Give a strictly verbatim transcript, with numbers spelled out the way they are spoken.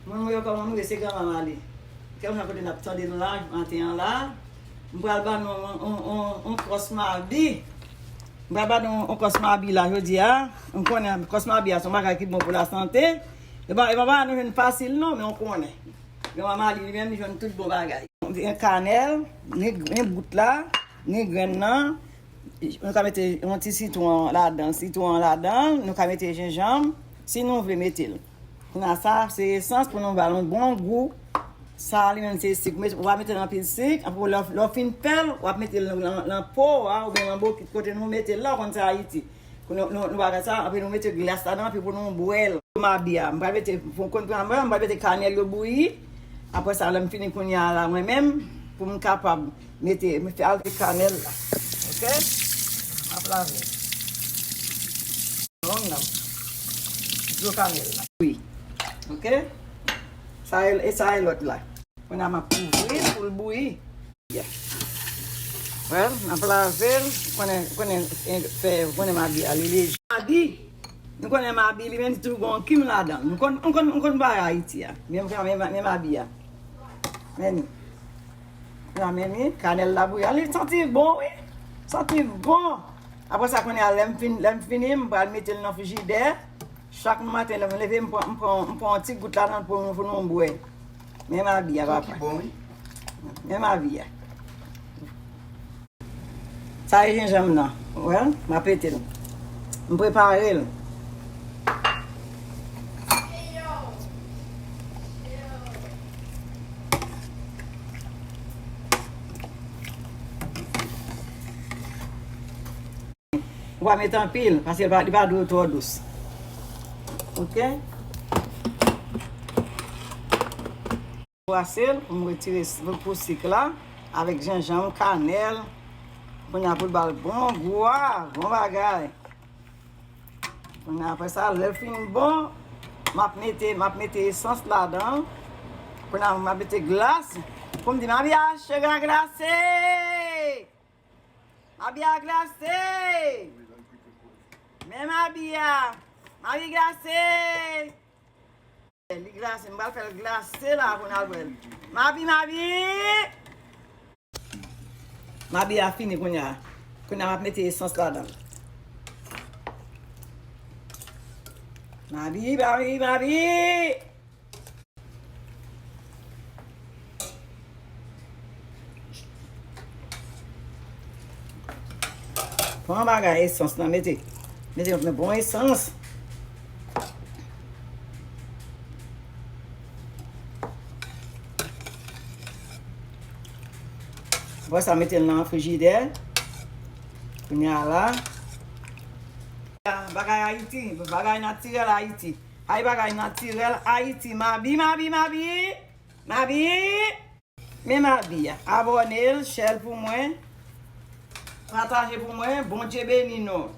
Mwen, mwen, kòman nou ye, se Granma Mali. Kè mwen kote n ap tande nou la, maten an la. M pral ban nou on, on, on, on kòs mabi. M pral ban nou on kòs mabi la, jodi a. M konnen kòs mabi a se yon bagay ki bon pou lasante. E pa, e pa bagay nou jwenn fasil non, men w konnen. Granma Mali li menm, li jwenn tout bon bagay. Gen kanèl, ni, ni bout la, ni grenn nan. Nou ka mete yon ti sitwon ladan, sitwon ladan, nou ka mete jenjanm, si nou vle mete l. Kounye a sa, se esans pou nou ba l yon bon gou. Sa li menm se sik. Ou pa mete l anpil sik, apre lè, lè w fin fè l, w ap mete l nan, nan, nan po a, oubyen nan bokit kote nou mete l la, w konn sa Ayiti. Pou nou, nou, nou bagay sa, apre nou mete glas ladan, apre pou nou bwè l. Mabi a, m pral mete, pou konn pran mwen, m pral mete kanèl yo bouyi. Apre sa, lè m fini kounye a la, mwen menm, pou m kapab mete, m fè al kanèl la. Oke? M ap lave. Long nan. Dlo kanèl la. Bouyi. Oke? Sa e, e sa e lòt la. Kounye a m ap kouvri l pou l bouyi. Well, n ap lave l. Konnen, konnen, eh, fè, konnen mabi a, li leje. Mabi, nou konnen mabi, li menm tou gon kim ladan. Nou konn, nou konn, nou konn bagay Ayiti a. Men, men, men, men mabi a. Men, la men, men, kanèl la bouyi. Li santi bon, wi. Santi bon. Apre sa, kounye a, lè m fin, lè m fini, m pral mete l nan frijidè. Chak maten, lè m leve, m pran, m pran, m pran yon ti gout ladan l pou, pou nou bwè. Men mabi a, papa. Bon, wi. Men mabi a. Sa e jenjanm nan. Wè, m ap mete l. M prepare l. Ou pa mete anpil, paske li pa, li pa dwe twò dous. Oke? Brase l pou m retire s-, pou, pou sik la, avèk jenjanm, kanèl. Kounye a pou l ba l bon gou a, bon bagay. Kounye a apre sa, lè l fin bon, m ap mete, m ap mete esans ladan. Kounye a m ap mete glas. Pou m di, "Mabi a, chega glase!" Mabi a glase! Men mabi a! Mabi glase! Li glase, m pral fè l glase la pou n al bwè l. Mabi, mabi! Mabi a fini kounye a. Kounye a m ap mete esans ladan l. Mabi, mabi, mabi! Pran bagay esans nan, mete. Mete yon bon esans. Apre sa, mete l nan frijidè. Kounye a la. Bagay Ayiti, bagay natirèl Ayiti. Ay bagay natirèl Ayiti. Mabi, mabi, mabi. Mabi. Men mabi a. Abòne l, share l pou mwen. Pataje pou mwen. Bondye beni nou.